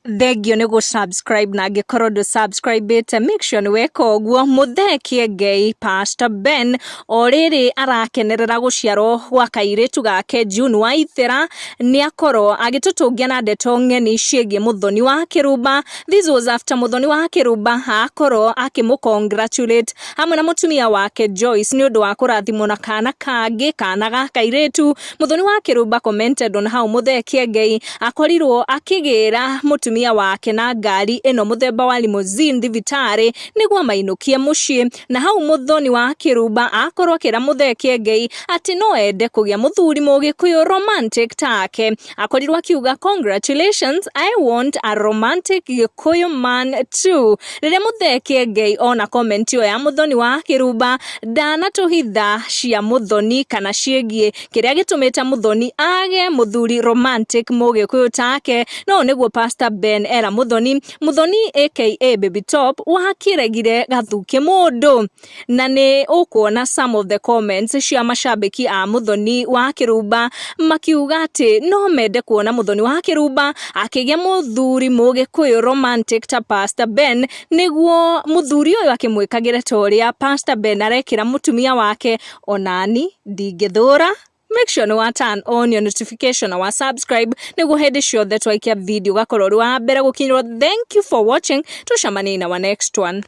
Thengio nĩ gũ subscribe na angĩkorwo ndũ subscribe ĩte, make sure nĩ weka ũguo. Mũthee Kĩengei, Pastor Ben, o rĩrĩ arakenerera gũciarwo gwa kairĩtu gake June Waithera, nĩ akorwo agĩtũtũngia na ndeto ng'eni ciĩgiĩ Mũthoni wa Kĩrumba. This was after Mũthoni wa Kĩrumba akorwo akĩmũ congratulate hamwe na mũtumia wake Joyce nĩ ũndũ wa kũrathimwo na kana kangĩ, kana ga kairĩtu. Mũthoni wa Kĩrumba commented on how Mũthee Kĩengei akorirwo akĩgĩra mũtumia wake na ngari ĩno mũthemba wa limousine thibitarĩ nĩguo amainũkie mũciĩ. Na hau Mũthoni wa Kĩrumba akorwo akĩra Mũthee Kĩengei atĩ no ende kũgĩa mũthuri Mũgĩkũyũ romantic take. Akorirwo akiuga, "Congratulations, I want a romantic Gĩkũyũ man too." Rĩrĩa Mũthee Kĩengei ona comment ĩyo ya Mũthoni wa Kĩrumba, ndanatũhitha cia Mũthoni kana ciĩgiĩ kĩrĩa gĩtũmĩte Mũthoni age mũthuri romantic Mũgĩkũyũ take. No nĩguo Pastor Ben era Mũthoni, Mũthoni aka Baby Top, wakĩregire gathuke mũndũ. Na nĩ ũkuona some of the comments cia macambĩki a Mũthoni wa Kĩrumba makiuga atĩ no mende kuona Mũthoni wa Kĩrumba akĩgĩa mũthuri Mũgĩkũyũ romantic ta Pastor Ben, nĩguo mũthuri ũyũ akĩmwĩkagĩre ta ũrĩa Pastor Ben arekĩra mũtumia wake. Onani ndingĩthũra. Make sure nĩ wa turn on your notification na wa subscribe nĩguo hĩndĩ ciothe twaikia video ũgakorwo ũrĩ wa mbere gũkinyĩrwo. Thank you for watching. Tucemanie in our next one.